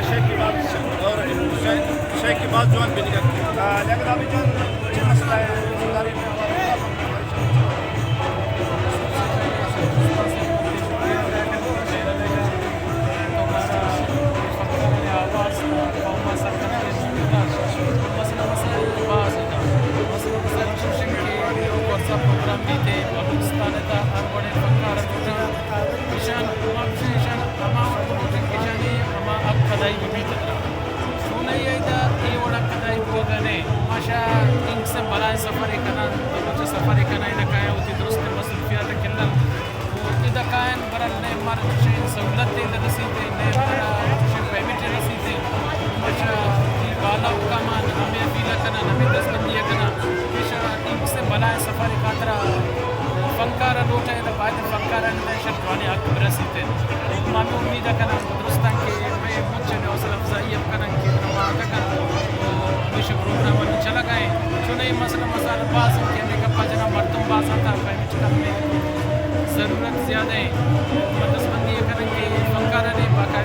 شے کہ باز، اور شے، شے کہ باز جوان بنگت۔ آ، لیکن ابھی جان، چه مسئلہ ہے؟ مسئلہ، مسئلہ باز ہے۔ مسئلہ، مسئلہ چوشیں کہ ورثہ پروگرام بیتے، بلوچستان تا ہر وڑیں فنکار لوٹاں۔ ایشان، ما گوشیں ایشان ہما وڑ لوٹیں کہ ایشانی ہما حق ادائی بہ بیت۔ چونائی ایدا اے وڑا ادائی بوگا نے۔ ماشا انکسے بلائیں سفرے کناں، تو چہ سفرے کناں، ایدا کایا ہوتی درست مصروفیات کلن۔ ادا کائن برل نے مر چشیں سہولت تے رسیتے، نے مر چشیں پیمنٹ رسیتے۔ مچ تی بالا حکامان ہمیں اپیل کنن، ہمیں دستبندی کنن۔ پیش انکسے بلائیں سفر خاطرا فنکار لوٹے، تو باید فنکار نے شر جوانی حق برسیتے۔ ما ہمیں امید کنن درستاں کہ میں مچ نے حوصلہ افزائی ہم کنن کہ ما آگا کن تو ہمیشہ پروگرام چلا گئے۔ چونائی مسئلہ مسائل باز ہیں کہ ہمیں گپا جنا مردم باز آتا، پیمنٹ کم میں ضرورت زیادہ ہے۔ ما دستبندی کنن کہ فنکارانی باقاعدہ